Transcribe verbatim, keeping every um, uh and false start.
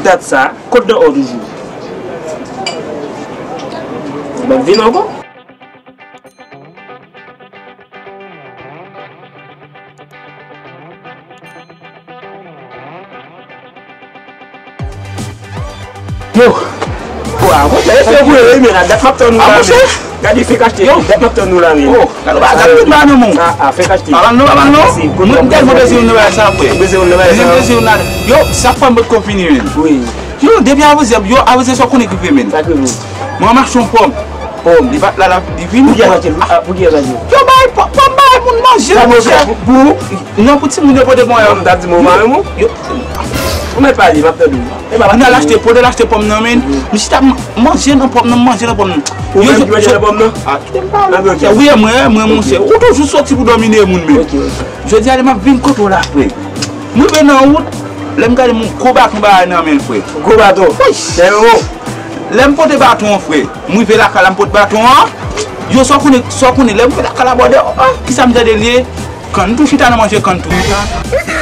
Dat sa, kot dan ò toujou? Mwen vin ankò. Yo. Wa, mwen se vre wi, men la dat m ap tann nou la, men. Gade fèk achte, dat m ap tann nou la, men. Oh, gade ba, gade tout ba nan men w. Ah, ah, fèk achte. Pa ban non, pa ban non. Mwen tèlman bezwen yon bagay sa, frè. Bezwen yon bagay sa. Bezwen yon la. Yo, sa fè m pot ko fini, men. Wi. Yo, depi avizè, yo, avizè sa konnen ki fè, men. Sa ki fè. Mwen mache yon pòm. Pòm. Li pa t la, la, li vini. Pou ki avizè? Ah, pou ki avizè? Yo, bay pòm, pòm, bay moun manje, monchè. Pou, pou, non, pou timoun yo pote bon yo. M ta di mwen pa renmen. Yo. Ou mèt pale, m ap tande w. Moun al achte, pote l achte pòm nan, men. M chita m manje nan pòm nan, m manje nan pòm nan. Ou menm ki manje nan pòm nan? Ah, kite m pale. Wi, mwen, mwen, monchè. Ou toujou soti pou domine moun, men. Jodi a, m ap vin kote w la, frè. M rive nan wout, lè m gade m gwo baton bagay nan men l, frè. Gwo baton? Wi. Lè m pote baton an, frè. M rive lakay la, m pote baton an. Yo, sa w konnen, sa w konnen, lè m rive lakay la, bòdè, ah, kisa m tande l ye? Kann tou chita nan manje kann tou.